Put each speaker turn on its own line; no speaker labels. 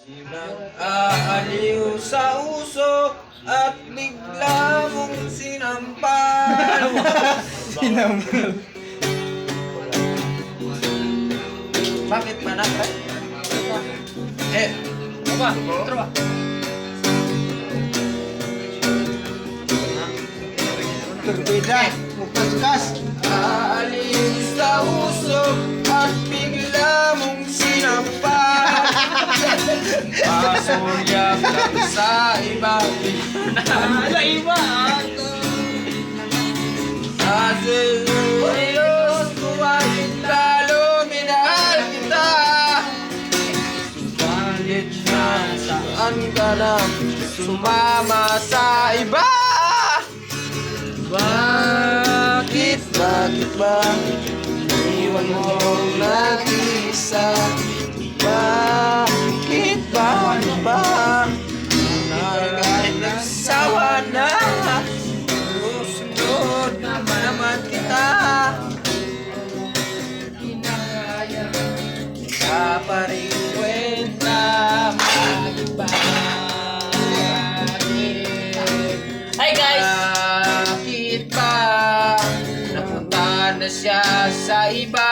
Nag-aaliw sa usok at bigla mong sinampal.
Sinampal.
Bakit ba na? Eh,
Apa? Intro ba?
Turbida. Mukaskas.
Aaliw sa usok at bigla mong sinampal. Pasulyap lang sa iba.
Ala iba ah.
Sa Diyos, buhay lalo minahal kita. Subalit na saan ka na sumama sa iba? Bakit, bakit ba iniwan mo nag-iisa? Bakit, bakit ba kahit nagsawa na, susunod naman kita? Wala pa rin kwenta. Bakit ba?
Hi guys.
Bakit ba napunta na siya sa iba?